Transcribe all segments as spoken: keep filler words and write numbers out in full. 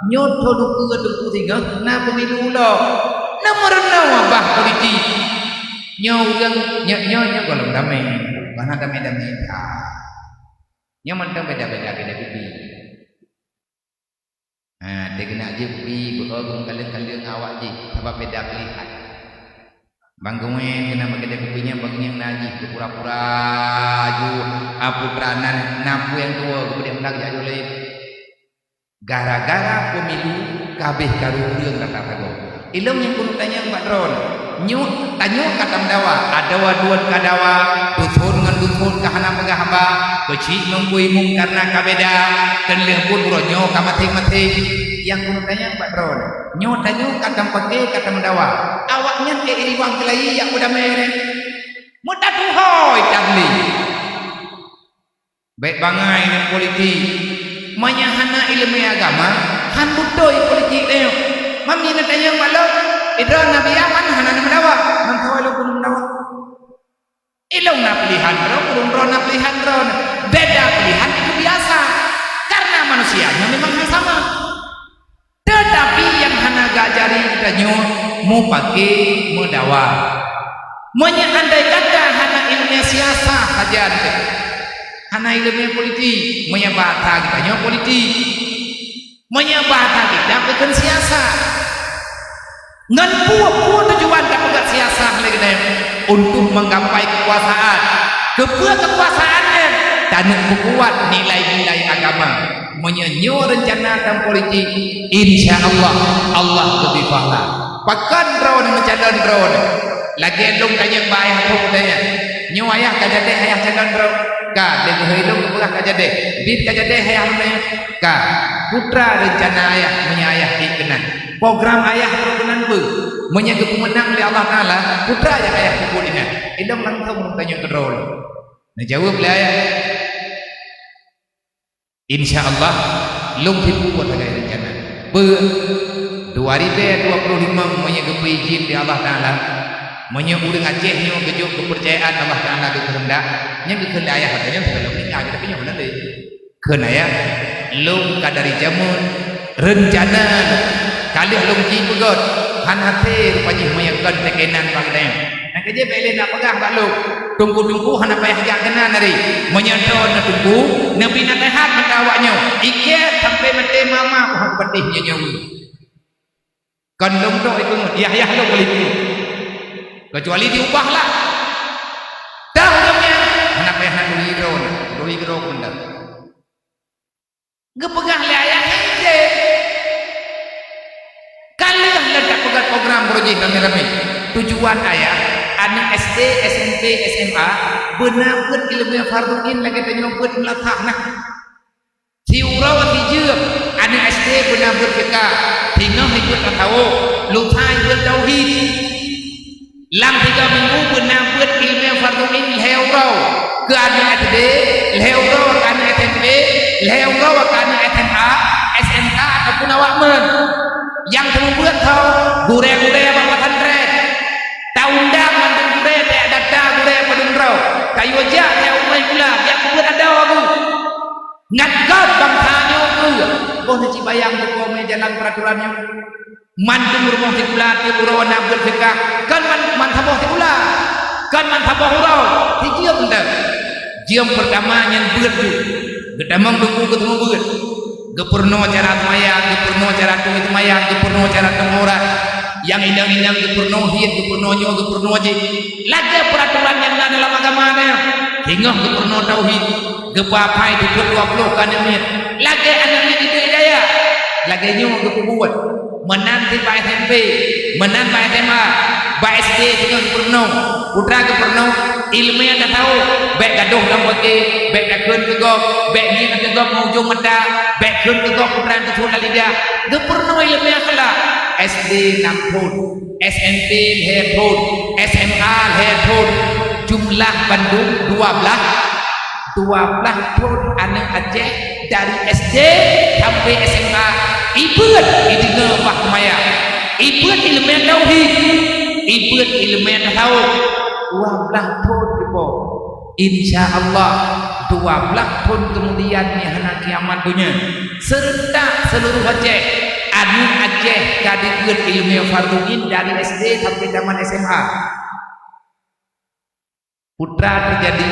Nyoe thon ukeue teungku singoh na pemilu ulo. Na meurunoe babah politik. Nyoe ureuëng, nyoe, nyoe, nyoe gohlom damé. Bah na damé-damé. Ah. Nyoe mantong beda-beda, beda kupi. Ha, teukeuna jih kupi beu-o geukaleueng-kaleueng awak jih, sabab beda pilihan. Bang Geuwen keunan meukeudeh kupi nyan, bang nyang na jih, geupura-pura ju, a, putra nan, na peue nyang tuwo, geupeudiak meunan jak jolé. Gara-gara pemilu, ka abéh karu ureuëng rata sagoe. Ilôn nyang keuneuk tanyong bak droeneuh. Nyoe, tanyoe ka tameudawa, adoe dua ka dawa, dusun ngon dusun ka hana peugah haba, keuchik ngon bui mung karna ka beda, keu lheueh buet uroe nyoe ka maséng-maséng. Nyang keuneuk tanyong bak droeneuh. Nyoe tanyoe ka tampake, ka tameudawa. Awaknyan keu iriwang keulayi jak beudamé nyan. Meutatuhôi that lé. Bék bangai ngon politik. Meunyo hana iéleumé agama, han beutôi politik tanyoe. Mam nyan tanyong bak lôn, idroe Nabi Ahmad hana neumeudawa, mantong lôn keuneuk meudawa. Ilôn na pilihan droe, ureuëng droe na pilihan droe. Beda pilihan itu biasa. Karena manusia nyoe memang han sama. Teutapi nyang hana geujari geutanyoe mupake meudawa. Meunyoe andai kata hana iéleumé siasah sajan teuh, hana iéleumé politik, meunyoe bahasa geutanyoe politik, meunyoe bahasa kitab geukheun siasah. Ngon peue-peue tujuan tapeugah siasah lé geutanyoe? Untuk menggapai kekuasaan. Keupeue kekuasaan nyan? Taneuk peukuat nilai-nilai agama. Meunyoe nyoe reuncana tam politik, insya Allah, Allah geubri pahala. Pakon droeneuh meucalon droeneuh? Lagée lôn tanyong bak ayah lôn tanya. Nyoe ayah ka jadeh ayah calon droe? Ka, lé geuhôi lôn geupeugah ka jadeh. Bit ka jadeh ayah lôn nyan? Ka. Peue reuncana ayah meunyoe ayah ék keunan? Program ayah keunan peue? Meunyoe geupeumeunang lé Allah Taala, peue nyang ayah peubuet inan? Ilôn langsong lôn tanyong keudroe lôn. Neujaweueb lé ayah. Insya Allah, lôn sibuk buet sagai reuncana. Beu, dua ribée dua puluh limong meunyoe geupeuidhin lé Allah Taala, meunyoe ureuëng Aceh nyoe geujok keupeurcayaan Allah Taala geukeuheundak, nyang geukheun lé ayah lagée nyan sigohlom nikah, tapi nyoe hana lé. Kheun ayah, lôn ka dari jameun, reuncana lôn, ka lheueh lôn jipeugét, hana até rupa jih meunyoe kon teukenan bak geutanyoe. Nyang keujeuet bék lé na peugah bak lôn, teungku-teungku hana payah jak keunan ari. Meunyoe droeneuh teungku, neubri naseuhat mata awaknyoe, ikée sampoe maté mama ku hana patéh nyoe nyoe. Kon lôn tok ipeungeut, yah-yah lôn boleh ipeungeut. Keucuali diubah lah. Dah ureuëng nyan, hana payah na turi droeneuh, turi droe keudeh. Geupeugah lé ayah nyan idéh. Ka lheueh lôn tapeugah program beurujih ramé-ramé. Tujuan ayah, aneuk S D, S M P, S M A, beuna beuet iéleumé fardhu ain lagée tanyoe beuet meulasah nah. Siuroe sijeuem, aneuk S D beuna beuet fiqah, singoh beuet tasawuf, lusa beuet tauhid. Lam tiga minggu beuna beuet iéleumé fardhu ain lhée uroe keu aneuk S D, lhée uroe keu aneuk S M P, lhée uroe keu aneuk S M A, S M K ataupun awak meunan. Nyang seumeubeuet tho gurée-gurée bak pesantren. Taundang mandum gurée, tajak data gurée padum droe. Tayue jak tajak u rumoh sikula, jak peubeuet adoe geuh. Ngat gob bansa nyoe keuh, boh neucibayang teuko mé jalan peuratoran nyoe. Mandum rumoh sikula tieb uroe na beuet fiqah, kon man, man saboh sikula, kon man saboh uroe, sijeuem teuh. Jeuem peurtama nyan beuet tu. Geutamong teungku geuteumeubeuet. Geupeurunoe cara seumayang, geupeurunoe cara tueng seumayang, geupeurunoe cara tueng aurat. Nyang inong-inong geupeurunoe hiet, geupeurunoe nyoe, geupeurunoe jih. Lagée peuratoran nyang na dalam agama nyan. Singoh geupeurunoe tauhid. Geupeuapai dikeue dua ploh keu aneuk miet. Lagée aneuk miet Ibu Hidayah. Lagée nyoe geupeubuet. Meunan cit bak S M P, meunan bak S M A, bak S D singoh geupeurunoe. Peue geupeurunoe, iéleumé tasawuf, bék gadôh lam pake, bék takheun keu gob, bék ngieng ateueh gob ngon ujong mata, bék kheun keu gob peue nyang teusuet lam lidah. Geupeurunoe iéleumé akhlak. S D nam thon, S M P lhée thon, S M A lhée thon, jumlah bandum dua blaih. Dua blaih thon aneuk Aceh dari S D sampai S M A, ibeuet ideungoe bah seumayang, ibeuet iéleumé tauhid, ibeuet iéleumé tasawuf. Dua blaih thon teuboh. Insya Allah, dua blaih thon keumudian nyan hana kiamat donya, serentak seuluruh Aceh, Aneuk Aceh ka dibeuet ileumèe fardhu ain dari S D sampai tamat S M A. Peue teujadi,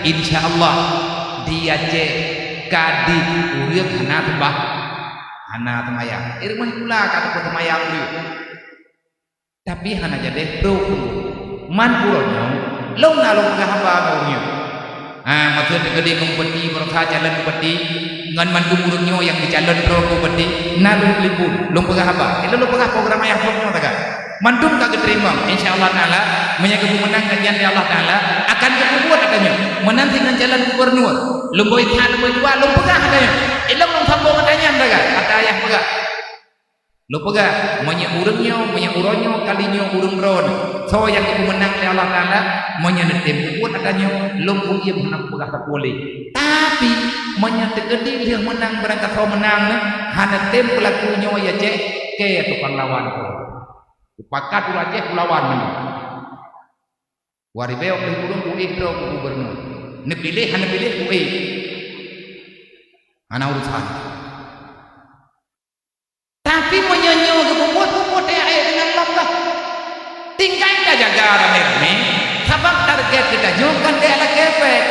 insya Allah di Aceh ka dibeuet ureueng hana seumbahyang, hana seumayang. Di rumoh sikula ka teupeu seumayang ureueng. Tapi hana jadeh trok. Man uroe nyoe, lôn na lôn peugah haba ngon ureueng nyoe. Ha, maksud teukeudi ngon bupati, beurasa calon bupati, ngon mandum ureueng nyoe nyang jicalon droe keu bupati, na lôn telepon, lôn peugah haba. Ilôn lôn peugah program ayah trok nyoe taga. Mandum ka geuteurimong, insya Allah Taala, meunyoe geupeumeunang gobnyan lé Allah Taala, akan geupeubuet ata nyoe. Meunan cit ngon calon gubernur, lôn boi that, lôn boi dua, lôn peugah ata nyoe. Ilôn lôn sambong ata nyan taga, ata ayah peugah. Lôn peugah, meunyoe ureueng nyoe, meunyoe uroe nyoe, kali nyoe ureueng droeneuh, soe nyang geupeumeunang lé Allah Taala, meunyoe neutem peubuet ata nyoe, lôn kuyiem hana peugah sapeue lé. Tapi, meunyoe teukeudi lheueh meunang barangkasoe meunang nyoe, hana tem peulaku nyoe ya cék, keu tukang lawan droe. Kupakat ureueng Aceh kulawan nyoe. Waribée óh lheueh ureueng kuéh droe keu gubernur. Neupiléh hana piléh kuéh. Hana urusan. Tapi meunyoe nyoe geupeubuet, peubuet ya, eh, deungon lom lah. Tinggai tajaga ramé-ramé, sabab target geutanyoe kon tajak lakée péng.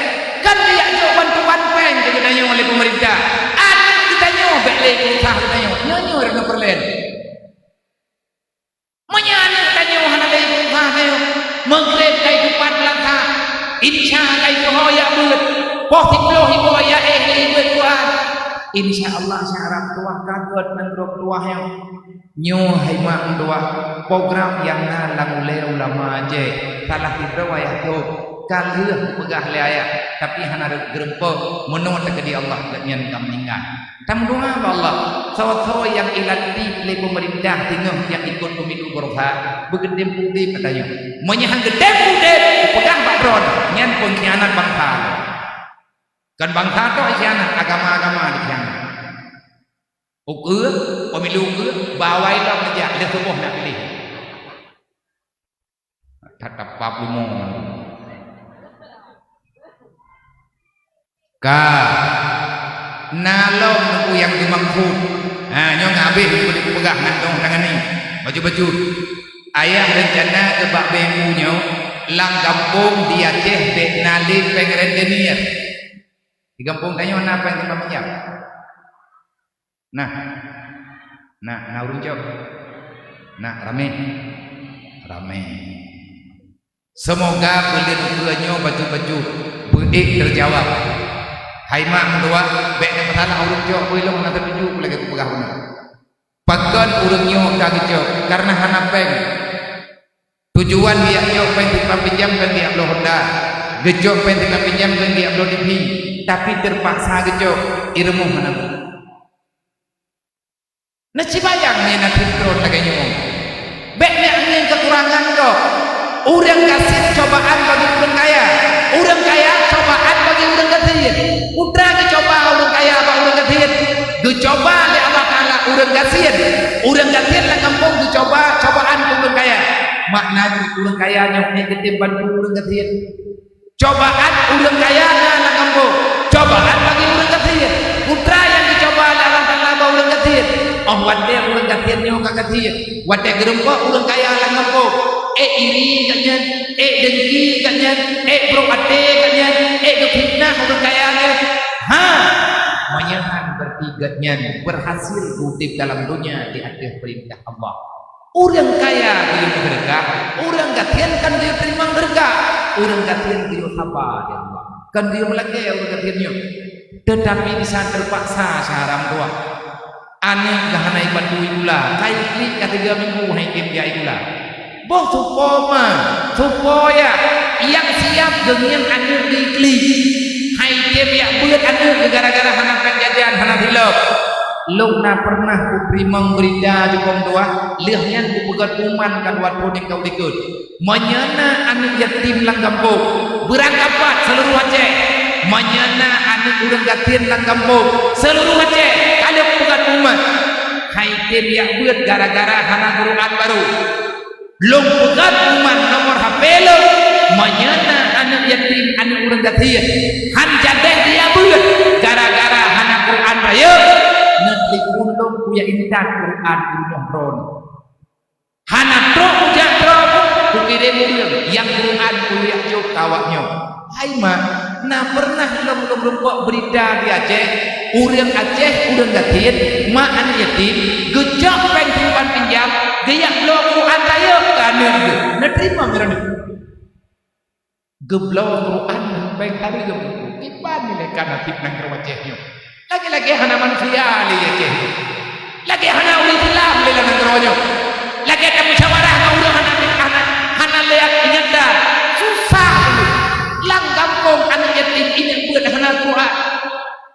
Kon tajak jok bantuan péng keu geutanyoe lé peumeurintah. Aneuk geutanyoe bék lé geuusah geutanyoe. Nyoe, nyoe ureueng peureulée. Meunyoe aneuk tanyoe hana lé geuusah tanyoe, Maghrib ka itupat meulangkah, Isya ka ituho jak beuet, poh siplôh iboh jak éh lé beuet Quran. Insya Allah, syarat tuah ka gét nanggroe tuah nyoe. Nyoe hai mak meutuah, program nyang na lam ulée ulama Aceh, salah sidroe ayah tôb, ka lheueh geupeugah lé ayah, tapi hana rhot geureumpok, meunoe teukeudi Allah gobnyan ka meuninggai. Tameudoá bak Allah, soe-soe nyang ilantik lé peumeurintah singoh nyang ikot pemilu baroesa, beugeudem udeb ata nyoe. Meunyoe han geudem udeb, kupeugah bak droeneuh, nyan pengkhianat bansa. Kon bansa tok dikhianat, agama-agama dikhianat. Ukeue, pemilu ukeue, bawai lom neujak, lheueh suboh nak piléh. That tapap lumoe. Ka. Na lom Teungku nyang teumaksud. Ha, nyoe ngabéh Teungku peugah ngon dong tangan ni. Bacut-bacut. Ayah reuncana keu bak B M U nyoe, lam gampông di Aceh bék na lé péng rentenir. Di gampông tanyoe na péng teumpat pinjam. Nah. Nah, na ureueng cok. Nah, ramé. Ramé. Seumoga buleuen ukeue nyoe bacut-bacut beuék teujaweueb. Hai mak meutuah, bék neupeusalah ureueng cok, beu ilong na teutuju lagée kupeugah bunoe. Pakon ureueng nyoe ka geucok? Kareuna hana péng. Tujuan geujak cok péng teumpat pinjam kon geujak bloe Honda, geucok péng teumpat pinjam kon geujak bloe T V, tapi teupaksa geucok, i rumoh hana. Neusibayang nyan na teuntron lagée nyoe. Bék neuk ngieng keukurangan gob. Ureueng gasien cobaan bagi ureueng kaya. Ureueng kaya cobaan bagi ureueng gasien. Peue teuma geucoba ureueng kaya bak ureueng gasien? Geucoba lé Allah Taala ureueng gasien. Ureueng gasien lam gampông geucoba cobaan keu ureueng kaya. Makna jih ureueng kaya nyoe hana geutem bantu ureueng gasien. Cobaan ureueng kaya na lam gampông. Cobaan bagi ureueng gasien. Peue teuma nyang geucoba lé Allah Taala bak ureueng gasien? Óh watée ureueng gasien nyoe ka gasien, watée geurumpok ureueng kaya lam gampông, ék iri gobnyan, ék dengki gobnyan, ék brok até gobnyan, ék geufitnah ureueng kaya nyan. Ha! Meunyoe han, berarti gobnyan berhasil udeb dalam donya di ateueh peurintah Allah. Ureueng kaya geuyue meuseudeukah, ureueng gasien kon geuyue teurimong seudeukah, ureueng gasien geuyue saba di Allah. Kon geuyue meulakée ureueng gasien nyoe. Teutapi bisa teupaksa syedara meutuah. Aneuk geuh hana ibantu i gula, ka iklik ka tiga minggu han item jak i gula. Boh supo ma, supo ya, nyang siab geungieng aneuk di iklik. Han item jak beuet aneuk gara-gara hana péng jajan, hana silop. Lôn na peureunah kuteurimong beurita di gampông tuha, lheueh nyan kupeugét pengumuman ka dua thôn nyang ka u likot. Meunyoe na aneuk yatim lam gampông, beurangkapat seuluruh Aceh. Meunyoe na aneuk ureueng gasien lam gampông, seuluruh Aceh, ka lheueh peugét pengumuman. Han item jak beuet gara-gara hana Quran baru. Lôn peugét pengumuman nomor H P lôn, meunyoe na aneuk yatim, aneuk ureueng gasien, han jadeh jak beuet gara-gara hana Quran rayeuk, neutelepon lôn. ya intat Quran di rumoh droeneuh. Hana trok kujak droe, kukirém ureuëng nyang Quran kujak jok keu awaknyoe. Hai mak, na pernah lom-lom rumpok beurita di Aceh, ureuëng Aceh, ureuëng gasien, mak aneuk yatim, geucok péng simpan pinjam, geujak bloe Quran rayeuk keu aneuk geuh. Na teurimong droeneuh? Geubloe Quran ngon péng hareuem. Kiban nilai ka nasib nanggroe Aceh nyoe. Lagée-lagée hana manusia lé Aceh nyoe. Lagée hana ureuëng Islam lé lam nanggroe nyoe. Lagée tamusyawarah ngon ureuëng hana, hana, hana lé ingat that. Susah. Lam gampông aneuk yatim ingat beuet hana Quran.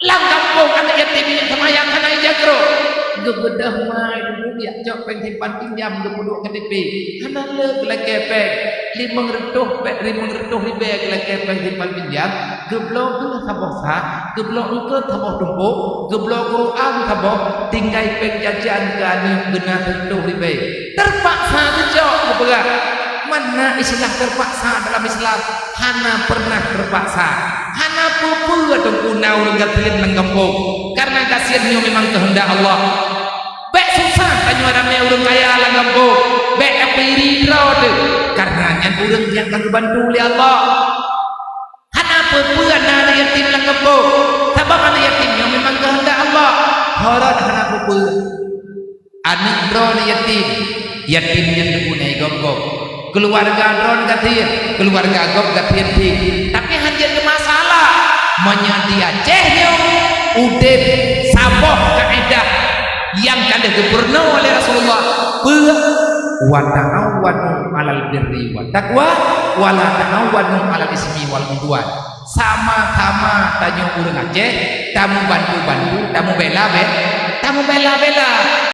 Lam gampông aneuk yatim ingat seumayang hana ija keudroe. Geubeudôh mai dulu jak cok péng simpan pinjam geupeuduek K T P. Hana le geulakée péng. Limong reutôh péng, limong reutôh ribée geulakée péng simpan pinjam. Geubloe geuh saboh sa, geubloe eungkôt saboh tumpôk, geubloe Quran saboh, tinggai péng jajan keu aneuk geuna sireutôh ribée. Teupaksa geucok geupeugah. Mana istilah teupaksa dalam Islam? Hana pernah teupaksa. Hana peue-peue teungku na ureuëng gasien lam gampông, kareuna gasien nyoe memang keuheundak Allah. Bék susah tanyoe ramé ureuëng kaya lam gampông, bék tapeuri droe teuh, kareuna nyan ureuëng nyang ka geubantu lé Allah. Hana peue-peue na aneuk yatim lam gampông, sabab aneuk yatim nyoe memang keuheundak Allah. Horot hana peue-peue. Aneuk droeneuh yatim, yatim nyan teupeunan gob-gob. Keuluwarga droeneuh gasien, keuluwarga gob gasien pih. Tapi hanjeuet keu masalah, meunyoe di Aceh nyoe udeb saboh kaedah nyang ka lheueh geupeurunoe lé Rasulullah, peue? "Wa ta'awanu 'alal birri wat taqwa, wa la ta'awanu 'alal ismi wal 'udwan." Sama-sama tanyoe ureuëng Aceh, tamubantu-bantu, tamubela-be-, tamubela-bela.